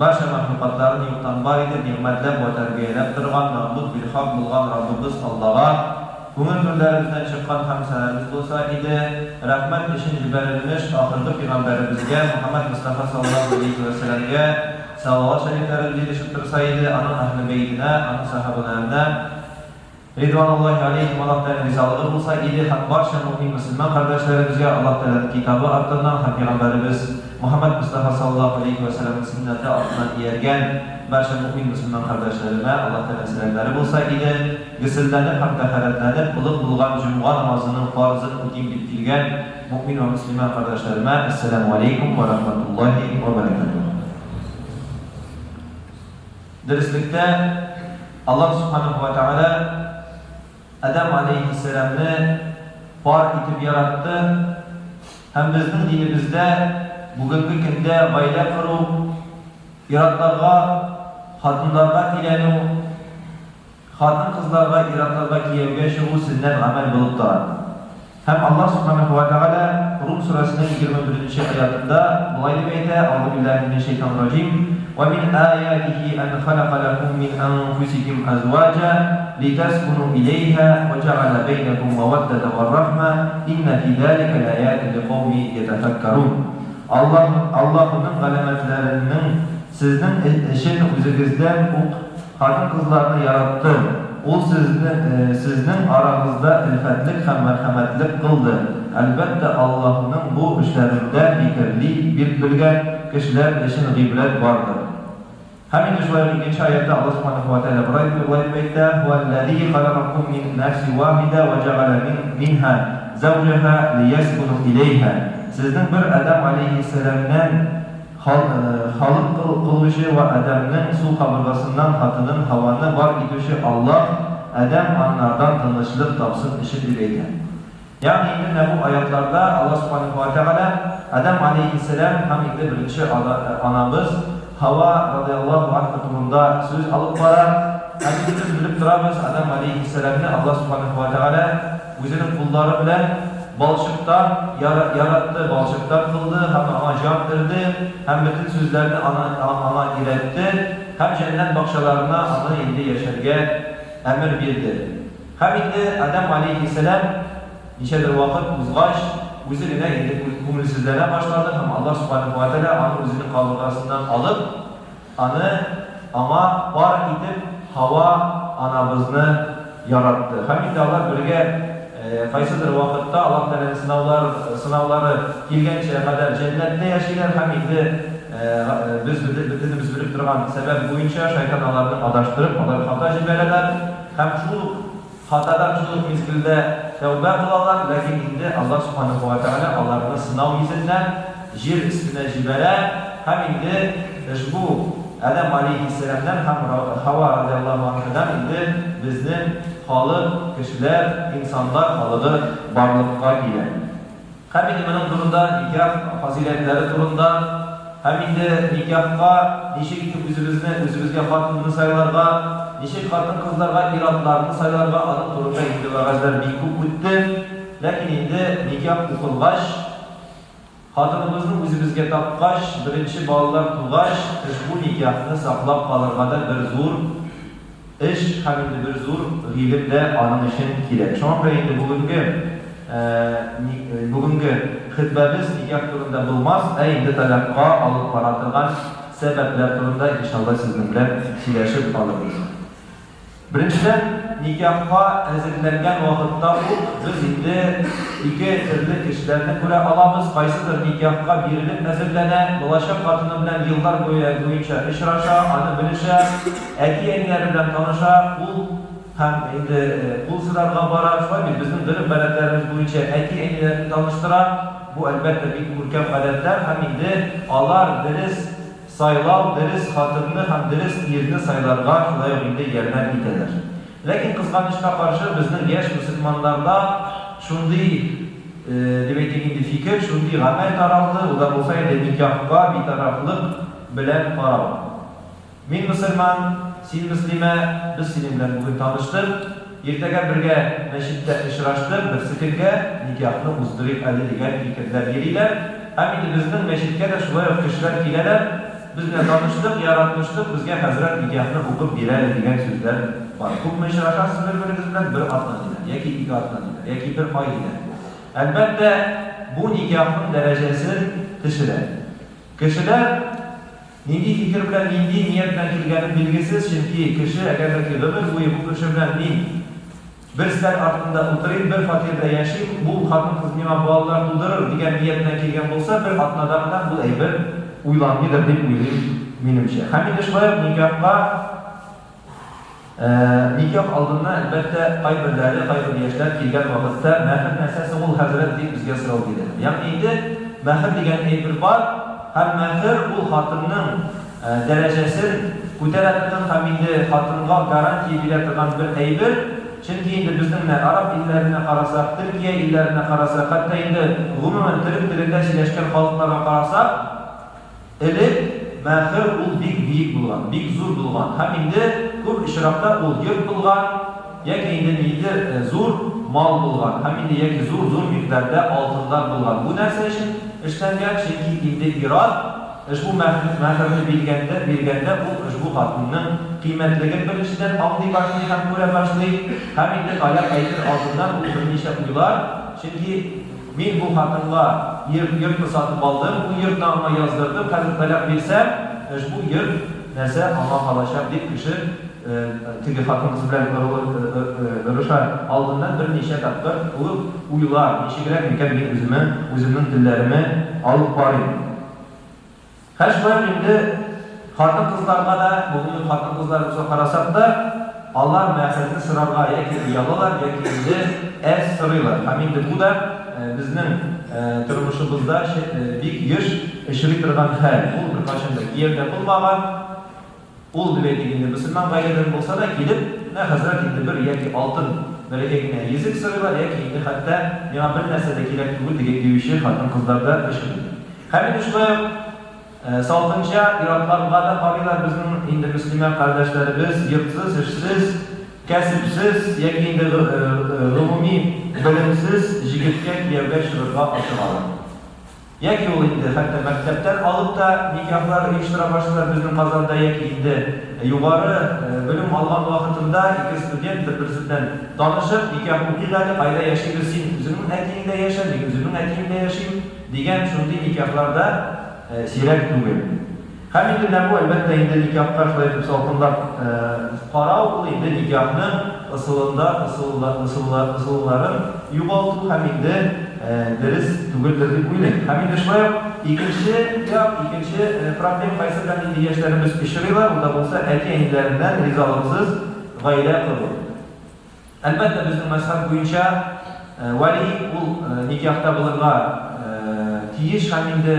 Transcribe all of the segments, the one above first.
Барча мәхлукатларын юктан бар итеп, нигъмәтләп вә тәрбияләп торган Мәгъбуд бил-хак булган Раббыбыз Аллага күңел түрләребездән чыккан хәмсәләребез булса иде, рәхмәт өчен җибәрелмеш ахыргы пигамбәребезгә Мөхәммәд Мостафа саллаллаһу галәйһи вә сәләмгә салават шәрифләребез ирешеп торса иде, аның әһле бәйтенә, аның сәхабәләренә, Ридвануллаһи галәйһим, Аллаһ Тәгаләнең ризалыгы булса иде һәм барча мөэмин мөселман кардәшләребезгә Аллаһ Тәгаләнең китабы артыннан һәм пәйгамбәребез Мөхәммәд Мостафа саллаллаһу галәйһи вә сәлләмнең сөннәте артыннан ияргән барча мөэмин мөселман кардәшләремә Аллаһ Тәгаләнең сәламнәре булса иде. Госелләнеп һәм тәһарәтләнеп, олуг булган җомга намазының фарызын үтим дип килгән мөэмин вә мөслимә кардәшләремә Әссәләмү галәйкүм вә рахмәтуллаһи вә бәрәкәтүһ. Дөреслектә, Аллаһ Сүбхәнәһү вә Тәгалә Адәм галәйһиссәламне пар итеп яратты һәм безнең динебездә бүгенге көндә гаилә кору, ир-атларга хатыннарга өйләнү, Хатын-кызларга, ир-атларга кияүгә чыгу сөннәт гамәл булып тора. Һәм Аллаһ Сүбхәнәһү вә Тәгалә Рум сүрәсенең 21 нче аятында болай дип әйтә, Әгъузу биллаһи минәш шәйтанир раҗим, Вә мин аятихи ән халака ләкум мин әнфусикум әзваҗа литәскүнү иләйһә вә җәгалә бәйнәкум мәвәддәтә вә рахмә, иннә фи зәликә ләаятин ликауми йәтәфәккәрүн. Аллаһ, Аллаһуның галәмәтләренең сезнең өчен үзегездән ук Хатын-кызларны яратты, Ул сезне, сезнең арагызда өлфәтлек һәм мәрхәмәтлек кылды. Әлбәттә, Аллаһуның бу эшләрендә фикерли белгән кешеләр өчен гыйбрәт бардыр. Һәм инде шулай ук икенче аятьтә Аллаһ Сүбхәнәһү вә Тәгалә болай дип болай дип әйтә, Һуәлләзи халәкакум мин нәфси вахидә вә җәгалә мин минһа зәүҗәһә лияскүнү иләйһә. Сезнең бер Адәм галәйһиссәламнән Халык кылучы вә Адәмнең сул кабыргасыннан хатынын Һаваны бар итүче Аллаһ, Адәм аннардан тынычлык тапсын өчен дип әйтә. Ягъни инде менә бу аятларда Аллаһ Сүбхәнәһү вә Тәгалә Адәм галәйһиссәлам һәм инде беренче анабыз Һава радыяллаһу анһа турында сүз алып бара. Һәм инде без белеп торабыз, Адәм галәйһиссәламне Аллаһ Сүбхәнәһү вә Тәгалә Үзенең куллары белән балчыктан яратты, балчыктан кылды һәм аңа җан өрде, һәм бөтен сүзләрне аны аңа өйрәтте, һәм җәннәт бакчаларына аны инде яшәргә әмер бирде. Һәм инде Адәм галәйһиссәлам ничәдер вакыт узгач, үзе генә инде күңелсезләнә башлады һәм Аллаһ Сүбхәнәһү вә Тәгалә аны үзенең кабыргасыннан алып, Аны аңа пар итеп Һава анабызны яратты. Һәм инде алар бергә кайсыдыр вакытта Аллаһ Тәгаләнең сынаулар сынаулары килгәнчә кадәр җәннәттә яшиләр һәм инде без бөтенебез белеп торган сәбәп буенча шайтан аларны адаштырып, алар хата җибәрәләр һәм шул ук Хатадан шул ук мизгелдә тәүбә кылалар, ләкин инде Аллаһ Сүбхәнәһү вә Тәгалә аларны сынау йөзеннән җир өстенә җибәрә һәм инде ошбу Адәм галәйһиссәламнән һәм Һава радыяллаһу анһадан инде безнең халык, кешеләр, инсаннар халыгы барлыкка килә. Һәм инде моның турында, никях фазыйләтләре турында, һәм инде никяхка ничек итеп үзебезне, үзебезгә хатынны сайларга, ничек хатын-кызларга ир-атларны сайларга, аның турында инде вәгазьләр бик күп үтте. Ләкин инде никях укылгач, хатыныбызны үзебезгә тапкач, беренче балалар тугач, ошбу никяхны саклап калырга да бер зур Эш һәм инде бер зур гыйлем дә аның өчен кирәк. Шуңа күрә инде бүгенге бүгенге хөтбәбез никах турында булмас, ә инде талакка алып бара торган сәбәпләр турында, иншалла, сезнең белән сөйләшеп алырбыз. Беренчедән, никахка әзерләнгән вакытта ук без инде ике төрле кешеләрне күрә алабыз, кайсыдыр никахка бирелеп әзерләнә, булачак хатыны белән еллар буе буенча очраша, аны белешә, Әти-әниләре белән таныша, кул һәм инде кул сорарга бара. Шулай бит, безнең гореф-гадәтләребез буенча әти-әниләрне таныштыра. Бу, әлбәттә, бик күркәм гадәтләр һәм инде алар дөрес сайлау, дөрес хатынны һәм дөрес ирне сайларга шулай ук инде ярдәм итәләр. Ләкин, кызганычка каршы, безнең яшь мөселманнарда шундый, дип әйтик инде, фикер, шундый гамәл таралды, ул да булса инде никахка битарафлык белән карау. Мин мөселман, син мөслимә, без синең белән бүген таныштык, иртәгә бергә мәчеттә очраштык, берсекөнгә никахны уздырыйк әле дигән фикерләр йөриләр. Һәм инде безнең мәчеткә дә шулай ук кешеләр киләләр. Без менә таныштык, яратыштык, безгә хәзрәт никяхны укып бир әле, дигән сүзләр бар. Күпме очрашасыз бер-берегез белән? Бер атна, диләр, яки ике атна, диләр, яки бер ай, диләр. Әлбәттә, бу никяхның дәрәҗәсен төшерә. Кешеләр нинди фикер белән, нинди ният белән килгәнен билгесез, чөнки кеше, әгәр дә ки гомер буе бу кеше белән мин Бер стәл артында утырыйм, бер фатирда яшим, бу хатын-кыз миңа балалар тудырыр, дигән ният белән килгән булса, бер атнада гына бу әйбер уйланмыйдыр дип уйлыйм, минемчә. Һәм инде шулай ук никахка, никах алдыннан, әлбәттә, кайберләре, кайбер яшьләр килгән вакытта, мәһер нәрсә соң ул, хәзрәт, дип безгә сорау бирәләр. Ягъни инде мәһер дигән әйбер бар, һәм мәһер ул хатынның Дәрәҗәсен күтәрә торган һәм инде хатынга гарантия бирә торган бер әйбер. Чөнки инде безнең менә араб илләренә карасак, Төркия илләренә карасак, хәтта инде гомумән төрек телендә сөйләшкән халыкларга карасак, элек мәһер ул бик биек булган, бик зур булган һәм инде күп очракта ул йорт булган яки инде ниндидер зур мал булган һәм инде яки зур-зур микъдарда алтыннар булган. Бу нәрсә өчен эшләнгән? Чөнки инде ир-ат Ошбу мәһерне биргәндә, биргәндә ул ошбу хатынның кыйммәтлеген беренчедән аңлый башлый һәм күрә башлый, һәм инде талак әйтер алдыннан ул берничә уйлар, чөнки мин бу хатынга йорт йортны сатып алдым, бу йортны аңа яздырдым, хәзер талак бирсәм, ошбу йорт нәрсә аңа калачак дип кеше теге хатын-кыз белән орыша алдыннан берничә тапкыр ул уйлар, ничегрәк микән мин үземә үземнең телләреме алып барыйм. Һәм шулай ук инде хатын-кызларга да, бүгенге хатын-кызларыбызга карасак та, алар мәһерне сорарга яки оялалар, яки инде әз сорыйлар. Һәм инде бу да безнең тормышыбызда бик еш очрый торган хәл. Ул беркайчан да кияүдә булмаган. Ул, дип әйтик инде, мөселман гаиләдән булса да, килеп, менә хәзрәт инде бер яки алтын бәләкәй генә йөзек сорыйлар, яки инде хәтта миңа бер нәрсә дә кирәк түгел диге диюче хатын-кызлар да очрый. Һәм инде шулай ук салкынча ир-атларга да карыйлар безнең инде мөслимә кардәшләребез, йортсыз, эшсез, кәсепсез яки инде гомуми белемсез җегеткә кияүгә чыгырга ашыгалар. Яки ул инде хәтта мәктәптән алып та никахлар оештыра башлыйлар безнең Казанда яки инде югары белем алган вакытында ике студент бер-берсе белән танышып, никах укыйк әле, кайда яшибез, син үзеңнең әтиеңдә яшә, мин үземнең әтиемдә яшим, дигән шундый никахлар да сирәк түгел. Һәм инде менә бу, әлбәттә инде, никахка шулай итеп салкынлап карау, ул инде никахның ысулында, ысулларын югалту һәм инде дөрес түгелдер дип уйлыйм. Һәм инде шулай ук икенче як, икенче проблем, кайсы белән инде яшьләребез очрыйлар, ул да булса әти-әниләреннән ризалыксыз гаилә кору. Әлбәттә, безнең мәзһәб буенча вәли ул никяхта булырга тиеш һәм инде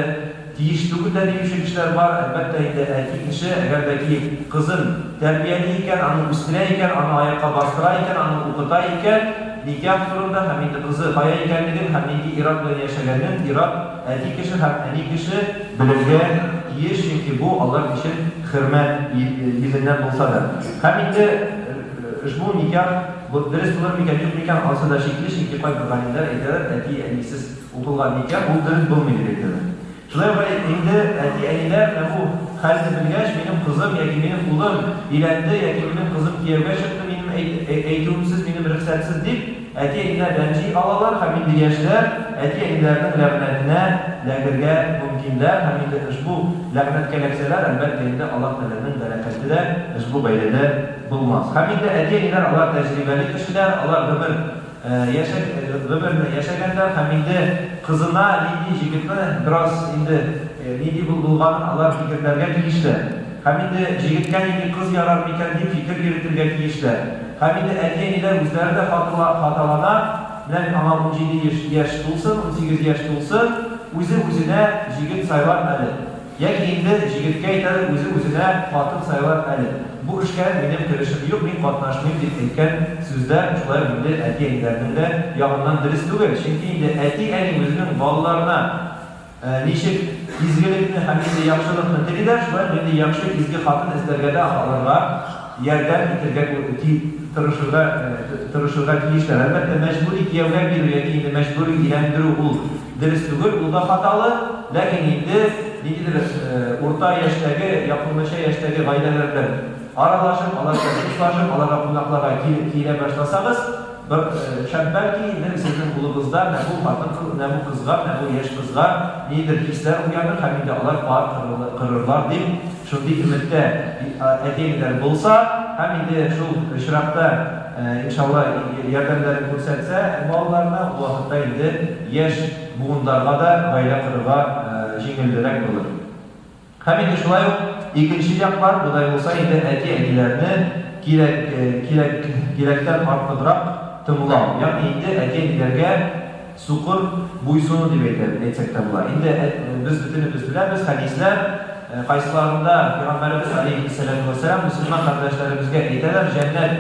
тиеш түгел дә диюче кешеләр бар. Әлбәттә инде, әти кеше, әгәр дә ки кызын тәрбияли икән, аны үстерә икән, аны аякка бастыра икән, аны укыта икән, никях турында һәм инде кызы кая икәнлеген һәм нинди ир-ат белән яшәгәнен ир-ат, әти кеше һәм әни кеше белергә тиеш, чөнки бу алар өчен хөрмәт йөзеннән булса да. Һәм инде. Ошбу никах дөрес булыр микән, юк микән, ансы да шикле, чөнки кайбер галимнәр әйтәләр, әти-әнисез укылган никах ул дөрес булмый дип әйтәләр. Шулай ук инде әти-әниләр менә бу хәлне белгәч, минем кызым яки минем улым өйләнде яки минем кызым кияүгә чыкты минем әйтүемсез, минем рөхсәтсез дип, әти-әниләр рәнҗи алалар һәм инде яшьләр әти-әниләренең ләгънәтенә ләгергә мөмкинләр һәм инде ошбу ләгънәткә ләксәләр, әлбәттә инде, Аллаһ Тәгаләнең бәрәкәте дә ошбу гаиләдә булмас. Һәм инде әти-әниләр алар тәҗрибәле кешеләр, алар гомер яшә гомерне яшәгәннәр һәм инде кызына нинди җегетне бераз инде нинди булганын алар фикерләргә тиешләр. Һәм инде җегеткә нинди кыз ярар микән дип фикер йөретергә тиешләр. Һәм инде әти-әниләр үзләре дә хаталана, менә аңа 17 яшь яшь тулсын, 18 яшь тулсын, үзе үзенә җегет сайлар әле. Яки инде җегеткә әйтәдер, үзе үзенә хатын сайлар әле. Бу эшкә минем керешем юк, мин катнашмыйм, дип әйткән сүзләр шулай ук инде әти-әниләрнең дә ягыннан дөрес түгел. Чөнки инде әти-әни үзенең балаларына ничек изгелекне һәм инде яхшылыкны телиләр, шулай ук инде яхшы, изге хатын эзләргә дә аларга. ярдәм итергә тырышырга тырышырга тиешләр. Әлбәттә, мәҗбүри кияүгә бирү яки инде мәҗбүри өйләндерү ул дөрес түгел, ул да хаталы. Ләкин инде ниндидер урта яшьтәге, якынлыча яшьтәге гаиләләр белән аралашып, алар белән дуслашып, аларга кунакларга килә башласагыз, бер шәп бәлки инде сезнең улыгызда менә бу хатын-кыз, менә бу кызга, менә бу яшь кызга ниндидер хисләр уяныр һәм инде алар пар корырлар дип шундый өметтә әти-әниләр булса һәм инде шул очракта, иншалла, ярдәмнәрен күрсәтсә балаларына, ул вакытта инде яшь буыннарга да гаилә корырга җиңелрәк булыр. Һәм инде шулай ук икенче як бар, бодай булса инде әти-әниләрне кирәк, кирәк, кирәктән артыграк тыңлау, ягъни инде әти-әниләргә сукыр буйсыну дип әйтә, әйтсәк тә була. Инде без бөтенебез беләбез, хәдисләр, кайсыларында пәйгамбәребез алейһиссәләтү вәссәлам мөселман кардәшләребезгә әйтәләр, җәннәт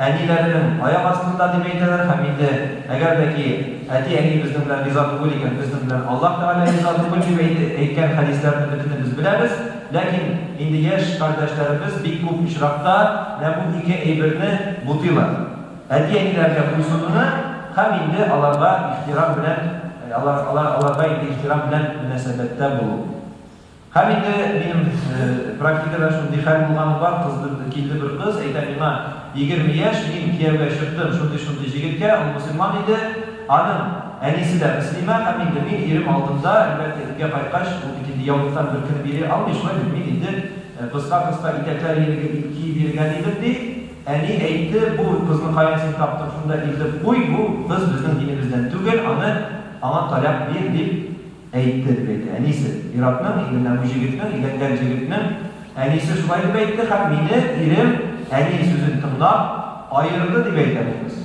әниләренең аяк астында дип әйтәләр һәм инде әгәр дә ки әти-әни безнең белән риза түгел икән, безнең белән Аллаһ Тәгалә риза түгел дип әйткән хәдисләрне бөтенебез беләбез. Ләкин инде яшь кардәшләребез бик күп очракта менә бу ике әйберне бутыйлар. Әти-әниләргә буйсынуны һәм инде аларга ихтирам белән, алар, алар, аларга инде ихтирам белән мөнәсәбәттә булу. Һәм инде минем практикада шундый хәл булганы бар, кыз килде бер кыз, әйтә миңа, 20 яшь, мин кияүгә чыктым шундый-шундый җегеткә, ул мөселман иде, аның әнисе дә мөслимә, һәм инде мин ирем алдында, әлбәттә, өйгә кайткач, ул бит инде яулыктан бөркенеп йөри алмый, шулай бит, мин инде кыска-кыска итәкләр киеп йөргән идем, ди, әни әйтте, бу кызны каян син таптың, шунда илтеп куй, бу кыз безнең динебездән түгел, аны, аңа таляк бир, дип. Әйтте, дип әйтә. Әнисе, ир-атның, инде менә бу җегетнең, өйләнгән җегетнең әнисе шулай дип әйтте һәм мине ирем әни сүзен тыңлап, аерды, дип әйтә бу кыз.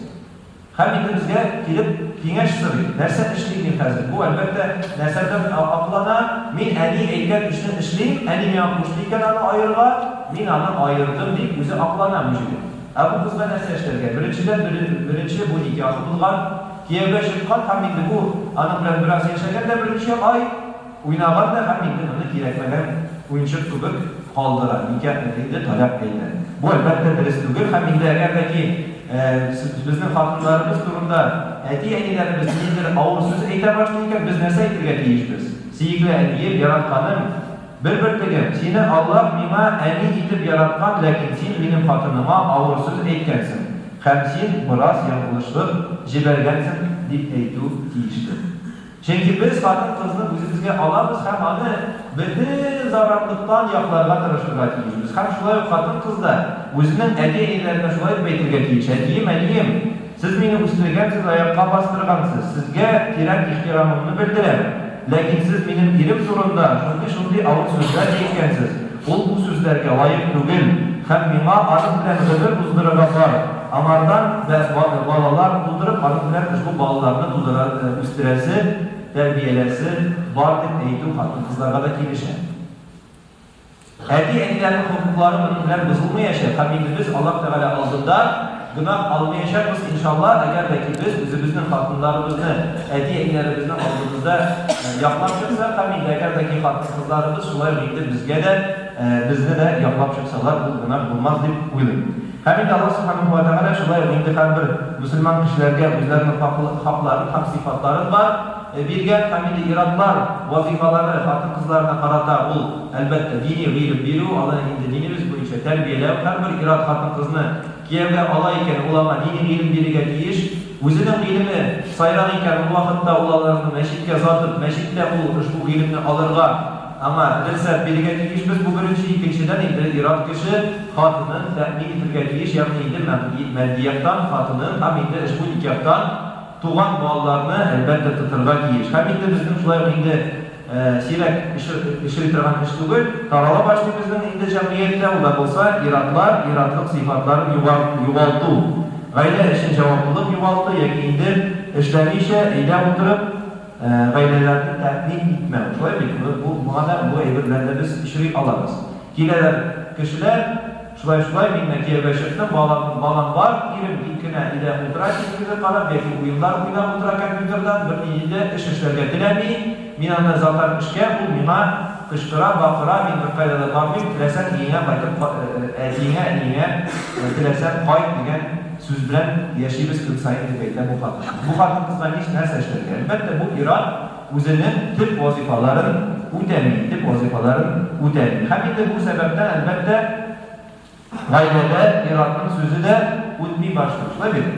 Һәм инде безгә килеп киңәш сорый, нәрсә эшлим мин хәзер? Бу, әлбәттә, нәрсә белән аклана, мин әни әйткән эшне эшлим, әни миңа кушты икән аны аерырга, мин аны аердым, дип үзе аклана бу җегет. Ә бу кызга нәрсә эшләргә? Беренчедән, беренче бу никяхы булган, Кияүгә чыккан һәм инде бу аның белән бераз яшәгән дә берничә ай, уйнаган да һәм инде моны кирәкмәгән уенчык кебек калдыра, никях инде таләп әйтә. Бу, әлбәттә, дөрес түгел һәм инде әгәр дә ки безнең хатыннарыбыз турында әти-әниләребез ниндидер авыр сүз әйтә башлый икән, без нәрсә әйтергә тиешбез? Сөекле әнием, яратканым, Бер бөртегем, сине Аллаһ миңа әни итеп яраткан, ләкин син минем хатыныма авыр сүз әйткәнсең һәм син бераз яңгылышлык җибәргәнсең, дип әйтү тиешле. Чөнки без хатын-кызны үзебезгә алабыз һәм аны бөтен зарарлыктан якларга тырышырга тиешбез. Һәм шулай ук хатын-кыз да үзенең әти-әниләренә шулай дип әйтергә тиеш, Әтием, әнием, Сез мине үстергәнсез, аякка бастыргансыз, сезгә тирән ихтирамымны белдерәм. Ләкин сез минем ирем турында шундый-шундый авыр сүзләр әйткәнсез, ул бу сүзләргә лаек түгел, һәм миңа аның белән гомер уздырырга бар, аңардан балалар тудырып, аның белән ошбу балаларны тудыра, үстерәсе, тәрбияләсе бар дип әйтү хатын-кызларга да килешә. Әти-әниләрнең хокуклары моның белән бозылмаячак һәм инде без Аллаһ Тәгалә алдында гөнаһ алмаячакбыз, иншалла, әгәр дә ки без үзебезнең хатыннарыбызны әти-әниләребезнең алдыбызда яклап чыксак һәм инде әгәр дә ки хатын-кызларыбыз шулай ук инде безгә дә, безне дә яклап чыксалар, ул гөнаһ булмас дип уйлыйм. Һәм инде Аллаһ Сүбхәнәһү вә Тәгалә шулай ук инде һәрбер мөселман кешеләргә үзләренең хакларын һәм сыйфатларын бар биргән һәм инде ир-атлар вазыйфалары хатын-кызларына карата ул, әлбәттә, дини гыйлем бирү, аны инде динебез буенча тәрбияләү. Һәрбер ир-ат хатын-кызны кияүгә ала икән, ул аңа дини гыйлем бирергә тиеш. Үзенең гыйлеме сайрак икән, ул вакытта ул аларны мәчеткә озатып, мәчеттә ул ошбу гыйлемне алырга Аңа рөхсәт бирергә тиешбез, бу беренче, икенчедән инде ир-ат кеше хатынын тәэмин итергә тиеш, ягъни инде матди яктан хатынын һәм инде ошбу никяхтан туган балаларны, әлбәттә, тотырга тиеш. Һәм инде безнең шулай ук инде сирәк очрый торган эш түгел, тарала башлый безнең инде җәмгыятьтә, ул да булса ир-атлар ир-атлык сыйфатларын югалту, гаилә өчен җаваплылык югалту яки инде эшләмичә өйдә утырып, Гаиләләрне тәэмин итмәү. Шулай бит? Бу, моңа да, бу әйбер белән дә без очрый алабыз. Киләләр кешеләр, шулай-шулай, мин менә кияүгә чыктым, балам, балам бар, ирем тик кенә өйдә утыра телевизор карап яки уеннар уйнап утыра компьютердан, бернинди дә эш эшләргә теләми, мин аны озатам эшкә, ул миңа. кычкыра, бакыра, мин беркайда да бармыйм, теләсәң өеңә кайтып, әтиеңә, әниеңә теләсәң кайт дигән сүз белән яшибез көн саен, дип әйтә бу хатын. Бу хатын-кызга нич, нәрсә эшләргә? Әлбәттә, бу ир-ат үзенең төп вазыйфаларын үтәми, төп вазыйфаларын үтәми. Һәм инде бу сәбәптән, әлбәттә, Гаиләдә ир-атның сүзе дә үтми башлый, шулай бит?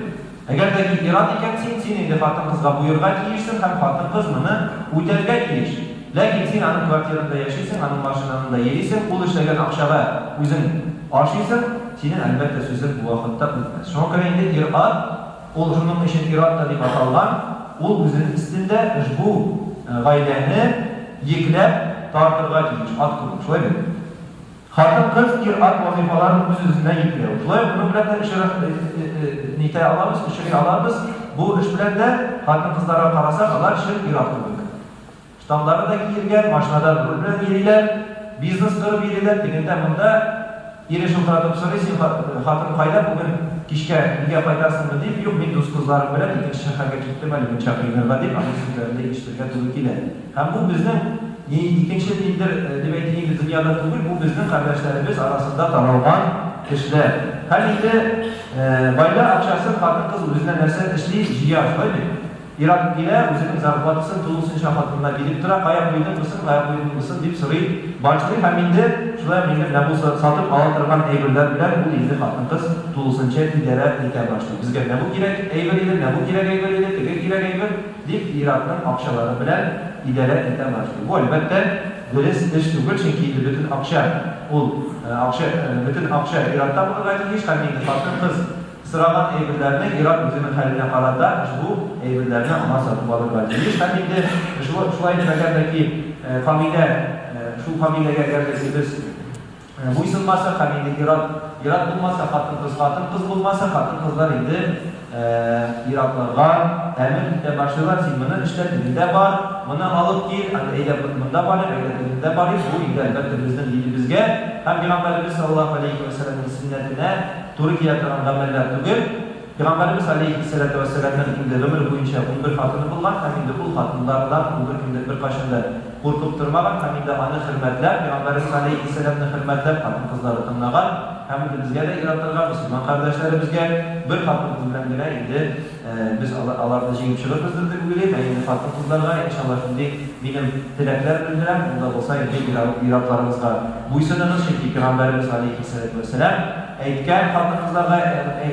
Әгәр дә ки ир-ат икән син, син инде хатын-кызга боерга тиешсең һәм хатын-кыз моны үтәргә тиеш. Ләкин син аның квартирында яшисең, аның машинанында йөрисең, ул эшләгән акчага үзең ашыйсың, синең, әлбәттә, сүзең бу вакытта үтмәс. Шуңа күрә инде ир-ат, ул шуның өчен ир-ат та дип аталган, ул үзенең өстендә ошбу гаиләне йөкләп тартырга тиеш, ат кебек, шулай бит? Хатын-кыз ир-ат вазыйфаларын үз-үзенә йөкләү. Шулай ук моның белән дә очраш нитә алабыз, очрый алабыз. Бу эш белән дә хатын-кызларга карасак, алар чын ир-ат кебек. Штанлары да киелгән, машинада руль белән йөриләр, бизнес корып йөриләр, тегендә-монда. Ире шылтыратып сорый, син, хатын, кайда, бүген кичкә өйгә кайтасыңмы, дип. Юк, мин дус кызларым белән икенче шәһәргә киттем әле, мунча коенырга, дип, аның сүзләрен дә ишетергә туры килә. Һәм бу безнең ни икенче ниндер дип әйтик инде дөньяда түгел, бу безнең кардәшләребез арасында таралган эшләр. Һәм инде гаилә акчасын хатын-кыз үзенә нәрсә эшли, җыя, шулай бит? Ир-ат килә, үзенең зарплатасын тулысынча хатынына биреп тора, кая куйдың бусын, кая куйдың бусын дип сорый башлый һәм инде шулай ук инде менә бу сатып ала торган әйберләр белән ул инде хатын-кыз тулысынча идарә итә башлый. Безгә менә бу кирәк әйбер иде, менә бу кирәк әйбер иде, теге кирәк әйбер. Дип, ир-атның акчалары белән идарә итә башлый. Бу, әлбәттә, дөрес эш түгел, чөнки инде бөтен акча ул акча, бөтен акча ир-атта булырга тиеш һәм инде хатын-кыз сораган әйберләрне ир-ат үзенең хәленә карата ошбу әйберләрне аңа сатып алырга тиеш. Һәм инде шулай итеп, әгәр дә ки кагыйдә, шул кагыйдәгә әгәр дә ки без Буйсынмаса һәм инде ир-ат ир-ат булмаса, хатын-кыз хатын-кыз булмаса, хатын-кызлар инде ир-атларга әмер итә башлыйлар, син моны эшлә, тегендә бар, моны алып кил, әйдә монда барыйк, әйдә тегендә барыйк. Бу инде, әлбәттә, безнең динебезгә һәм Пәйгамбәребез саллаллаһу галәйһи вә сәлләмнең сөннәтенә туры килә торган гамәлләр түгел. Пәйгамбәребез галәйһиссәләтү вәссәламнең инде гомер буенча 11 хатыны булган һәм инде ул хатыннардан ул беркем дә беркайчан да куркып тормаган һәм инде аны хөрмәтләп, Пәйгамбәребез галәйһиссәламне хөрмәтләп хатын-кызлары тыңлаган һәм инде безгә дә ир-атларга, мөселман кардәшләребезгә бер хатын-кыз белән генә инде без аларны җиңеп чыгырбыздыр дип уйлыйм, ә инде хатын-кызларга, иншалла, шундый минем теләкләр белдерәм, ул да булса инде ир-атларыгызга буйсыныгыз, чөнки Пәйгамбәребез галәйһиссәләтү вәссәлам Әйткән хатын-кызларга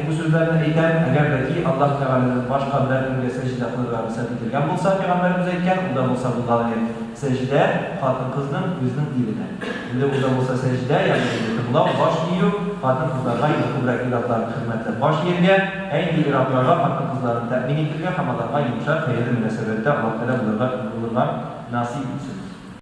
бу сүзләрне әйтәм, әгәр дә ки Аллаһ Тәгаләдән башка берәр кемгә сәҗдә кылырга рөхсәт ителгән булса, пәйгамбәребез әйткән, ул да булса булган иде сәҗдә хатын-кызның үзенең иренә. Инде ул да булса сәҗдә, ягъни инде тыңлау, баш ию, хатын-кызларга инде күбрәк ир-атларны хөрмәтләп баш иергә, ә инде ир-атларга хатын-кызларын тәэмин итергә һәм аларга йомшак, хәерле мөнәсәбәттә Аллаһ Тәгалә булырга насыйп итсен.